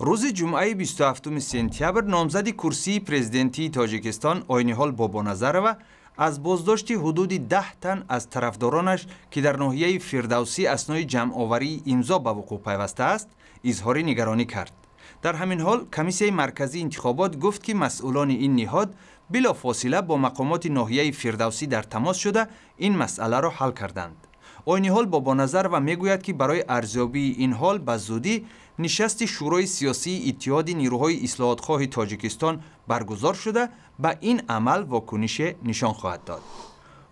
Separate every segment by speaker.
Speaker 1: Рӯзи ҷумъаи 27 сентябр номзади курсии президентии Тоҷикистон Ойниҳол Бобоназарова аз боздошти ҳудуди 10 тан аз тарафдоронаш, ки дар ноҳияи Фирдавсӣ аснои ҷамъоварии имзо ба вуқӯъ пайвастааст, изҳори нигаронӣ кард. Дар ҳамин ҳол Комиссияи марказии интихобот гуфт, ки масъулони ин ниҳод билофосила бо мақомоти ноҳияи Фирдавсӣ дар тамос шуда, ин масъаларо ҳал карданд. Ойниҳол Бобоназарова мегӯяд, ки барои арзёбии ин ҳол ба зудӣ нишасти Шӯрои сиёсии Иттиҳоди нирӯҳои ислоҳотхоҳи Тоҷикистон баргузор шуда, ба ин амал вокунише нишон хоҳад дод.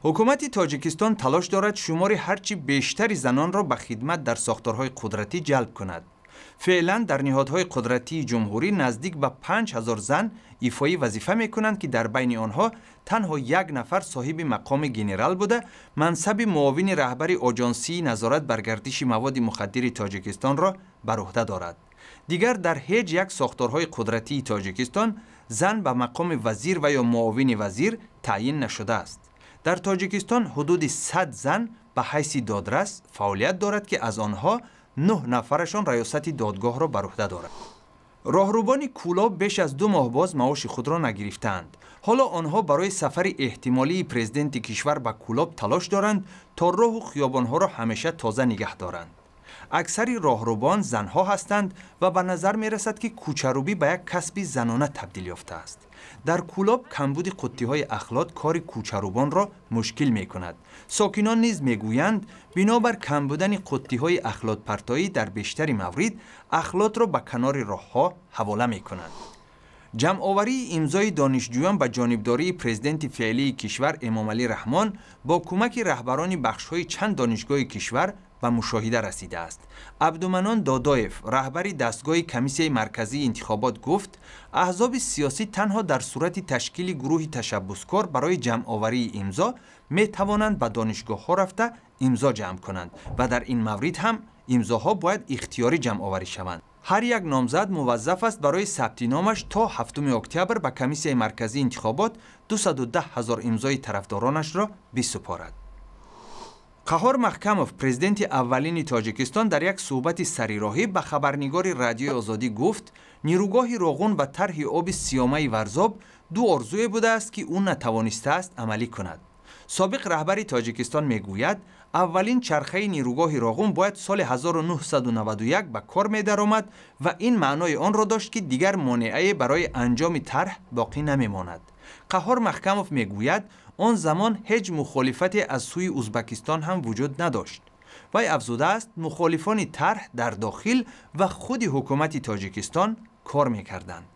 Speaker 1: Ҳукумати Тоҷикистон талош дорад шумори ҳарчи бештари занонро ба хидмат дар сохторҳои қудратӣ ҷалб кунад. Феълан дар ниҳодҳои қудратии ҷумҳурӣ наздик ба 5000 зан ифои вазифа мекунанд, ки дар байни онҳо танҳо як нафар соҳиби мақоми генерал буда, мансаби муовини раҳбари Оҷонсии назорат бар гардиши маводи мухаддири Тоҷикистонро бар уҳда дорад. Дигар дар ҳеҷ як сохторҳои қудратии Тоҷикистон зан ба мақоми вазир ва ё муовини вазир таъйин нашудааст. Дар Тоҷикистон ҳудуди 100 зан ба ҳайси додрас фаъолият дорад, ки аз онҳо 9 нафарашон раёсати додгоҳро бар уҳда дорад. Роҳрубони Кӯлоб беш аз 2 моҳ боз маоши худро нагирифтаанд. Ҳоло онҳо барои сафари эҳтимолии президенти кишвар ба Кӯлоб талош доранд, то роҳу хиёбонҳоро ҳамеша тоза нигаҳ доранд. Аксари роҳрубон занҳо ҳастанд ва ба назар мерасад, ки кӯчарубӣ ба як касби занона табдил ёфтааст. Дар Кӯлоб камбуди қуттиҳои ахлот кори кӯчарубонро мушкил мекунад. Сокинон низ мегӯянд, бинобар кам будани қуттиҳои ахлотпартоӣ дар бештари маврид ахлотро ба канори роҳҳо ҳавола мекунанд. Ҷамъоварии имзои донишҷӯён ба ҷонибдории президенти феълии кишвар Эмомалӣ Раҳмон бо кӯмаки раҳбарони бахшҳои чанд донишгоҳи кишвар ба мушоҳида расидааст. Абдуманон Додоев, раҳбари дастгоҳи Комиссияи марказии интихобот, гуфт, аҳзоби сиёсӣ танҳо дар сурати ташкили гурӯҳи ташаббускор барои ҷамъоварии имзо метавонанд ба донишгоҳҳо рафта имзо ҷамъ кунанд ва дар ин маврид ҳам имзоҳо бояд ихтиёрӣ ҷамъоварӣ шаванд. Ҳар як номзад муваззаф аст барои сабти номаш то 7 октябр ба Комиссияи марказии интихобот 210 ҳазор имзои тарафдоронашро бисупорад. Қаҳор Маҳкамов, президенти аввалини Тоҷикистон, дар як суҳбати сарироҳӣ ба хабарнигори Радиои Озодӣ гуфт, нирӯгоҳи Роғун ва тарҳи оби Сиёмаи Варзоб ду орзуе будааст, ки ӯ натавонистааст амалӣ кунад. Собиқ раҳбари Тоҷикистон мегӯяд, аввалин чархаи нирӯгоҳи Роғун бояд соли 1991 ба кор медаромад ва ин маънои онро дошт, ки дигар монеае барои анҷоми тарҳ боқӣ намемонад. Қаҳор Маҳкамов мегӯяд, он замон ҳеҷ мухолифате аз сӯи Узбакистон ҳам вуҷуд надошт. Вай афзудааст, мухолифони тарҳ дар дохил ва худи ҳукумати Тоҷикистон кор мекарданд.